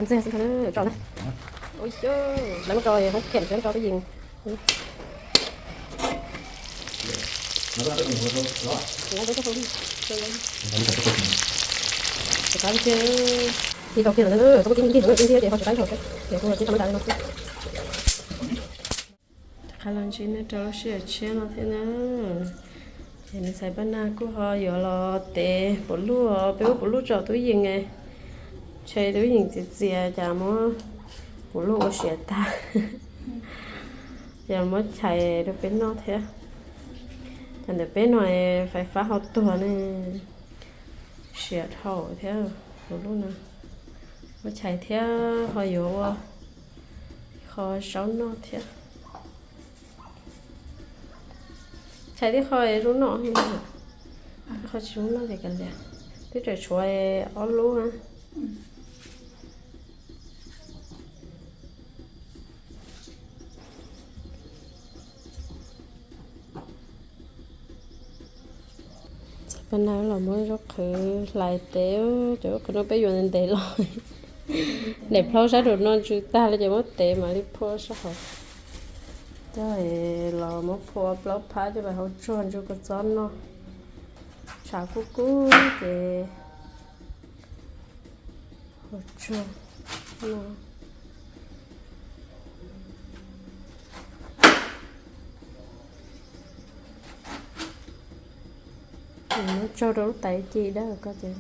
Ntxiag tso na. Lawv muab tso hoob khem tso tub yees. Qab kiag, tau kiag lawm, tau kiag kiag ces ho tsis qab nrog ces kuv tsis tau dav li no xwb. Qhov los ntsis nej rau lub sij hawm tshiab no thiab na. Ces nws txhais paj nag kuj ho yuav los tev puav luj, peb ua puav luj tso tub yees, ntshe tub yees txias txias cas muab puav luj ua siav tag. Ces muab chais rau peb noj thiab. Cas ntawm peb no fais fab ho tuag ne, siav dhau thiab puav luj no. Muab chais thiab ho yuav ua qho zaub noj thiab. Chais tib qho zoo noj, tib qho tsis zoo noj ces kav liam. Twb tseem tshuav ob lub na. Txhais paj nag los muab zaub qhwv hlais tev, cov zaub qhwv no peb yuav ntev ntev los. Daim plhaub sab nraum no ntsws tag li ces muab tev mam li phua sab hauv. Coj los muab phua plaub phab coj pais hau tsuag ntsuag kua txob noj. Tshav kub kub ces hau tsuag no. Muab tsaug rau lub tais ci dawb ko ces.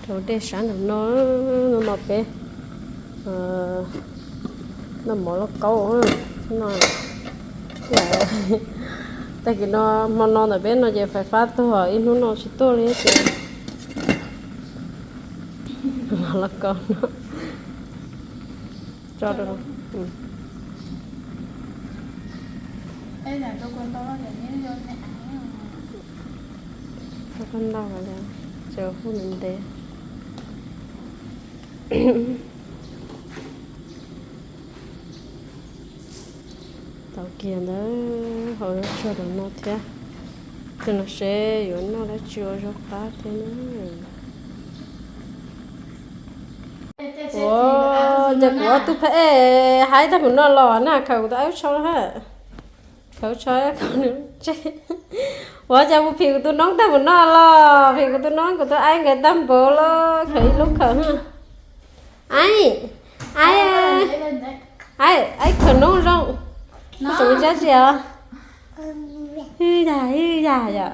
Rau dej sab nraum no, no no peb noj mov lauj kaub no. Tag kis no hmo no ntawm peb no ces fais fab tuag ib hnub no tsis tuaj li ces mov lauj kaub no tso rau. Tau koj ntau, tseem hu ntev ntev. Tau kiag ntawd, hau zaub tsuag rau no thiab. Tej no seb yuav noj dab tsi ua zaub qab thiab na. Ua, ces kuv ob tug phab ej haib tag mus no los na, khaws kuv tus aib tsho hab. Khaws tsho khaws nws tseg. Ua cas mus phim kuv tus noob tag mus no los, phim kuv tus noob kuv tus aib nkawd tag npaum los khaws ib lub khaws. Aib, aib, aib, aib khaws noob zoo. Koj xav mus dab tsi os? Hwj yam, hwj yam yom.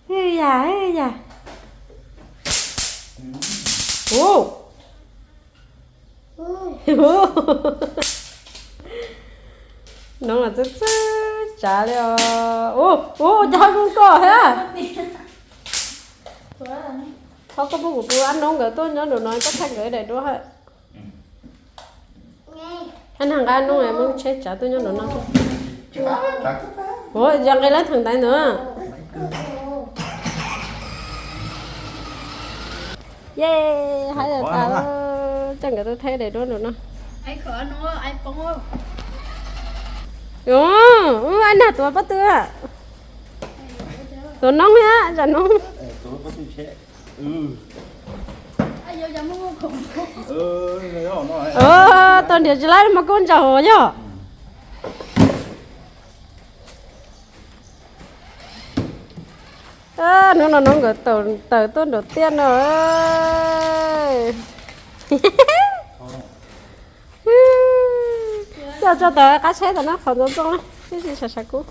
Hwj yam, hwj yam. Ub. Noob txawj txawj tsav li os. Ub, ub, cas ho zoo koj thiab. Thov koj pub kuv tus ab noob nkawd tuaj nyob nraum no, koj thaij nkawd daim duab hab. Ab nag nqa noob muab tsheb tsav tuaj nyob nraum no. Ua, yog nqe lawv theem ntaiv ntawd. Ye, hais tas, coj nkawd tuaj thaij daim duab nraum no. Ua, ab nag tuav pob tw. Tuav noob thiab, tsam noob. Tau nrhiav tsis laib mas koj ntsaum yog. Hnub no noob nkawd tawm tuaj nraum tiaj no. Coj tso tawm qab tsheb tawm na, qhov ntxoov ntxoo na, tib si sav sav kub.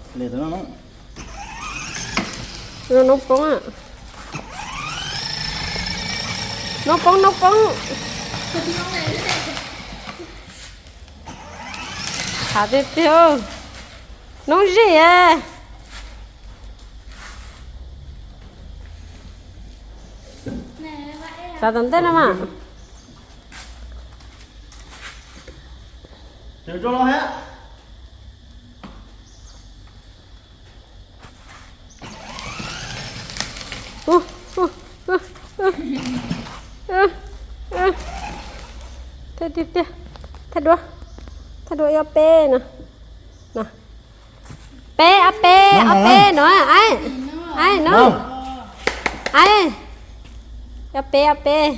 Noob poob, noob poob, noob poob. Hav tiag tiag, noob zij. Xav tom ntej no mas. Tawm rau los hab. Thaij tiag tiag, thaij dua, thaij dua ib ob peb no. Peb, ob peb, ob peb no, aib, aib no, aib, ob peb, ob peb.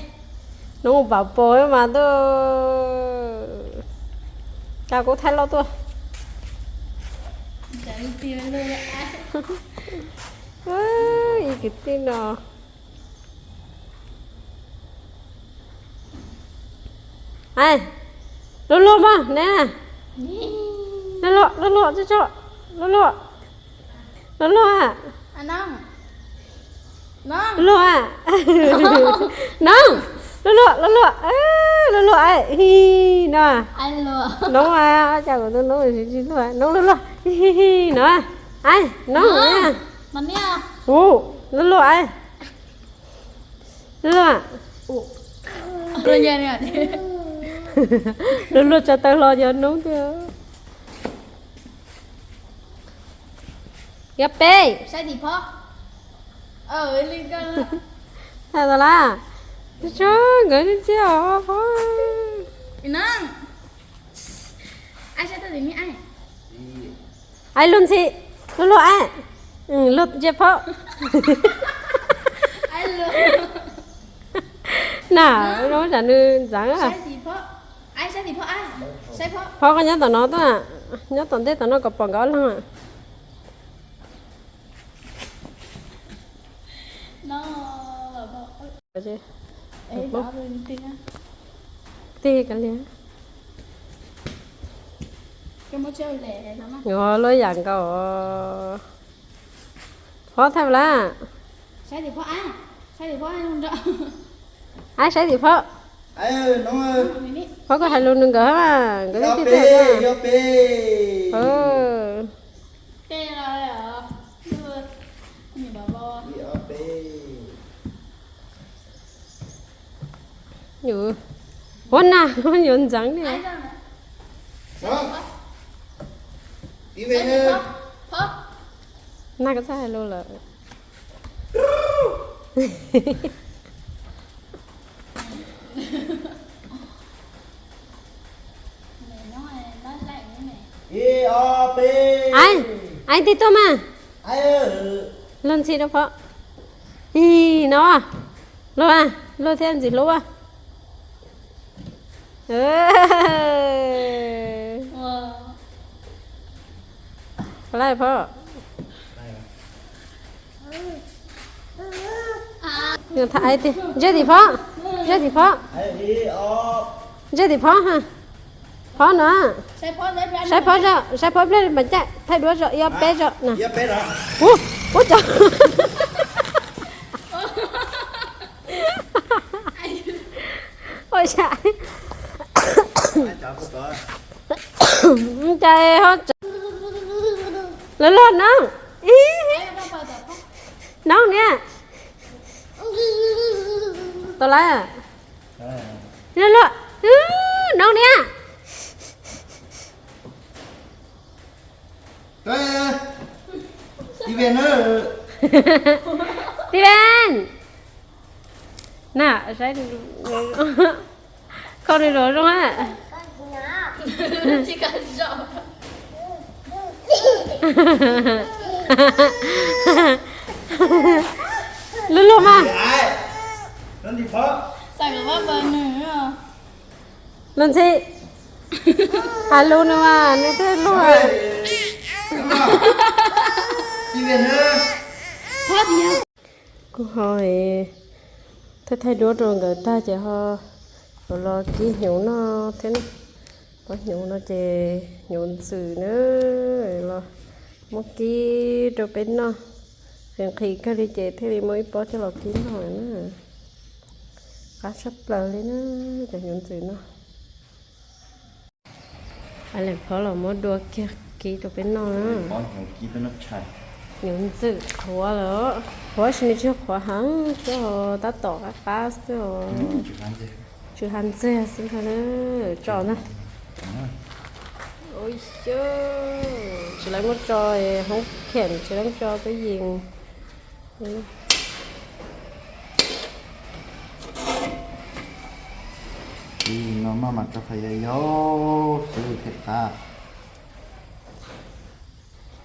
Noob pam pos mas tuaj, cas kuv thaij loj tuaj. Ib kwv tij no. Luag luag mas ne, luag luag, luag luag, tso tso, luag luag, luag luag, luag luag, noob, luag luag, luag luag, luag luag, aib, hi, no, noob, cas kuv tus noob tsis luag, noob luag luag, hi hi, no, aib, noob, hu, luag luag, aib. Luag luag tsa taw hlo yog noob tiag. Yog peb. Thaij tau lawm. Tso nkawd tib txiaj os. Aib, luag ntxhi, luag luag aib, luag ntsia phob. Na, zoo tsam nws ntxeev. Phob koj nyob tom no tuaj, nyob tom ntej tom no kom pom nkawd ob leeg. Tig kav liam. Luaj yam nkaus. Phob thaij lawm. Aib, saib tim phob. Phob koj hais lus nrog nkawd, nkawd twb thaij. Ua na, yuav ntxeev li. Na koj txhob hais lus lawm. Aib, aib tig tuaj mas. Luag ntxhi rau phob. Ig no, luag, luag thiaj ntxim hlub. Phob, ntsia tim phob, ntsia tim phob, ntsia tim phob ha. Phob no, saib phob, saib phob pliag mas caij thaij duab tso, ib ob peb tso na. Ub, ub, cov, ua cas, cas ho, luag luag noob, noob niam, tau lawm, luag luag, noob niam. Steven, na, saib, kho nws zoo zoo a. Luag luag mas. Luag ntxhi, hais lus nws mas nws thiaj luag. Kuv ho thaij thaij duab rau nkawd tag ces ho los kib hnyuv noj thiab. Pov hnyuv no ces hnyuv ntxwm na, los muab kib rau peb noj. Nqhis nqhis kawg li ces thiaj li muaj ib pob coj los kib noj na. Qab tshaj plaws li na, cov hnyuv ntxwm no. Leej phob los muab dua kiag kib rau peb noj na. Hnyuv ntxwm qhuav lawm, qhuav tab sis nws tsis qhuav heev xwb os, tab tom qab qab xwb os. Tsw ha ntxeg xwb ntag na, tso ntag. Ui, tsis lawv muab tso hoob khem, tsis lawv muab tso tub yees. Tub yees no maj mam tso fais yau yau xwb thiaj qab.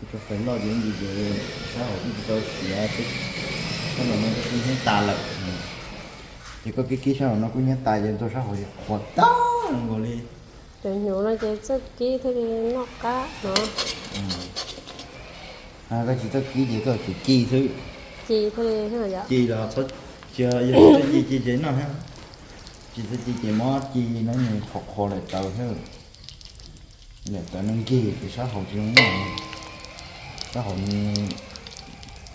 Tso fais loj ces ntsis ces sab hauv twb tsis tau siav xwb. Sab hauv no kuj hnyiab tas lawm. Ces koj kib kib sab hauv no kuj hnyiab tas ces ntxuag sab hauv qhuav tag nkaus li. Cov hnyuv no ces txawj kib thiaj li noj qab no. Koj tsis txawj kib ces koj tsuas ci xwb. Ci thiaj li, ci los txhob, tsis yog tsis txawj ci ces noj thiab. Tsis txawj ci ces muab ci no nws qhuav qhuav lawm tawv thiab. Lawm tawv no nkig ces sab hauv tsis zoo noj. Sab hauv nws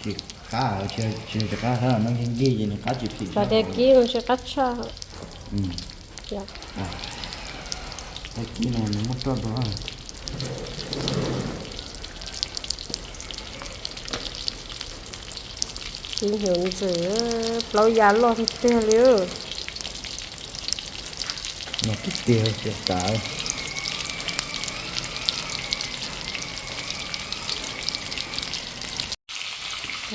tsis qab, tsis tsis qab sab hauv no nkig nkig ces nws qab tsis phim. Xav tias kib no tsis qab tshaj. Kib no nws muab roj dua. Kib hnyuv ntxwm, plaub ya loj tiag tiag li. No tiag tiag xyov tas.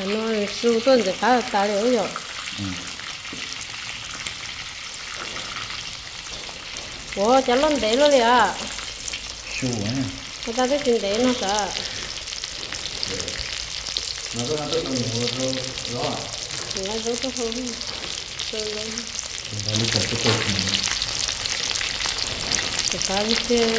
No su tuaj ntxim qab tas li yom. Ua cas loj ntev luaj li as. Ua cas twb tsis ntev no sav. Ntxim qab tiag tiag.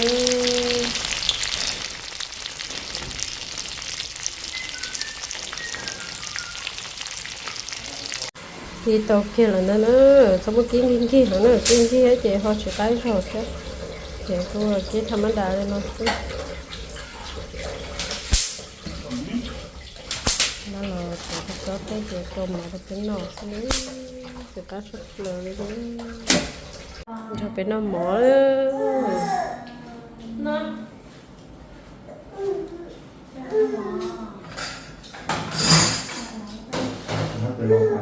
Kib tau kiag lawm ntag na, txhob muab kib nkig nkig heev na, kib nkig ces ho tsis qab zog thiab. Ces kuj kib tham mab das li no xwb. Nab los tov tau tsob teb ces rau mov rau peb noj xwb, tsis qab tshaj plaws li. Nrog peb noj mov. Qab tiag tiag.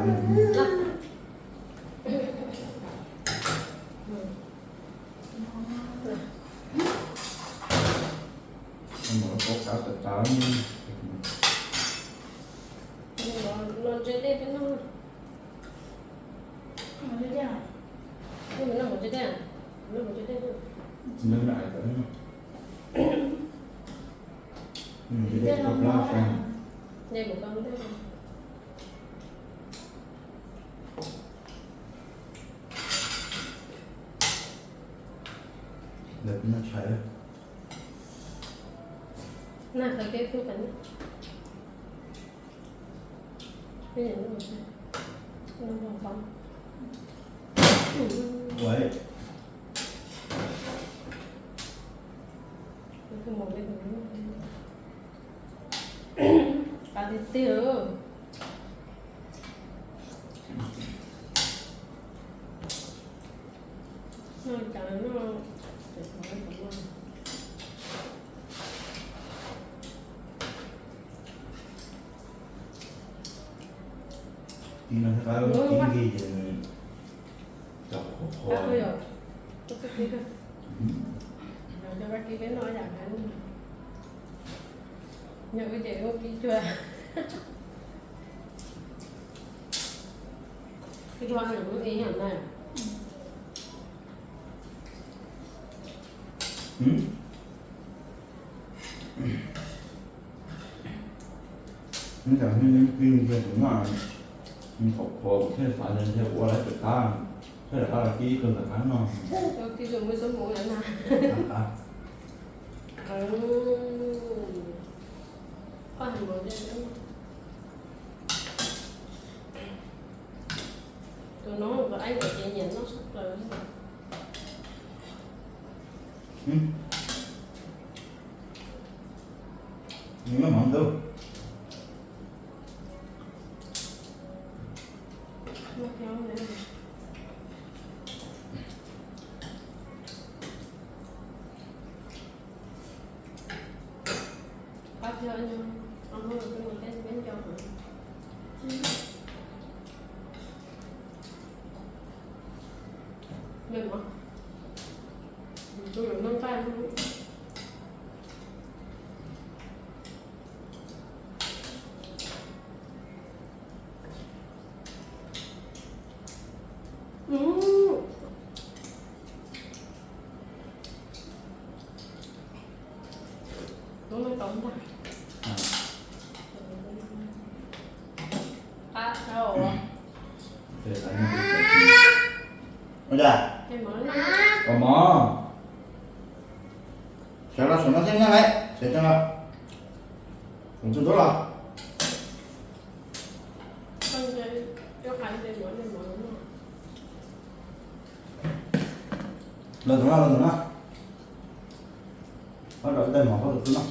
Noj cas noj. Kib no thiaj qab, kib nkig ces nws cov qhuav qhuav. Yog wb ces wb kib cuag, kib cuag wb ib yam na. Neb cov neeg yeej kib ntsia kuv noj, qhuav qhuav kuv thiaj xav tias ntshe kuv ua lawv tsis qab, thiaj li qab los kib ib tug ntawm qab noj. Tus no tus aib ntawd ces nyiam noj tshaj plaws li. Noj mov ntub. Qab thiab, hnub no peb mus teb peb nco heev. Mej mov, tus yuav noj nqaij. Qab dhau. Ua cas? Ua mov. Sawv los saum no thiab nyob lawm, sawv tsees los. Kuv tus tub los. Los tus no, los tus no. Ob rau ib tais mov koj tus tub no.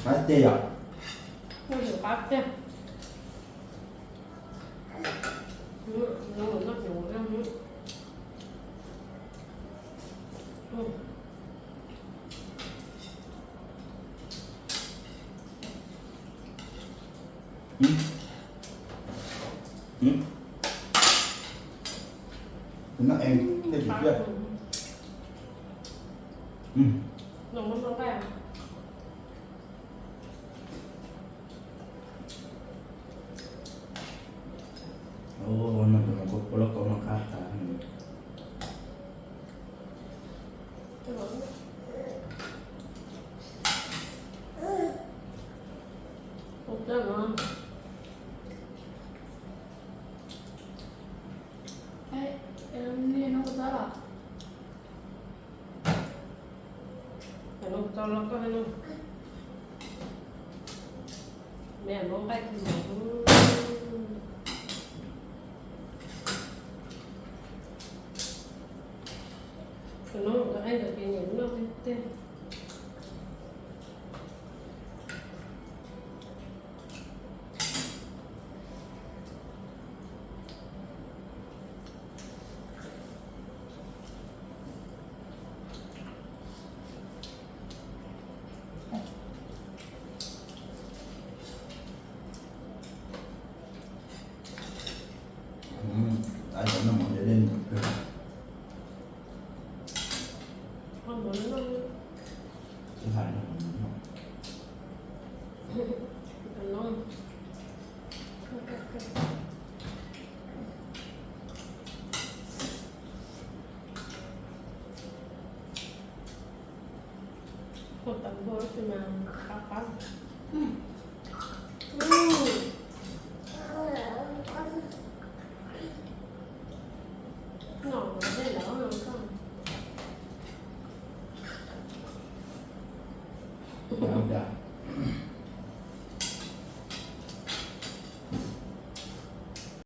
Qab tiag yom. Qab tiag. Tus no en tej tim tiaj. Ua no tus no kua loj kua no qab tas. Me muab nqaij kawg nkaus. Tus no tus qhaib ntawd ces nyiam noj tiag tiag. Ua tau npua tab sis mas qab qab. Noj tej lawm no koj.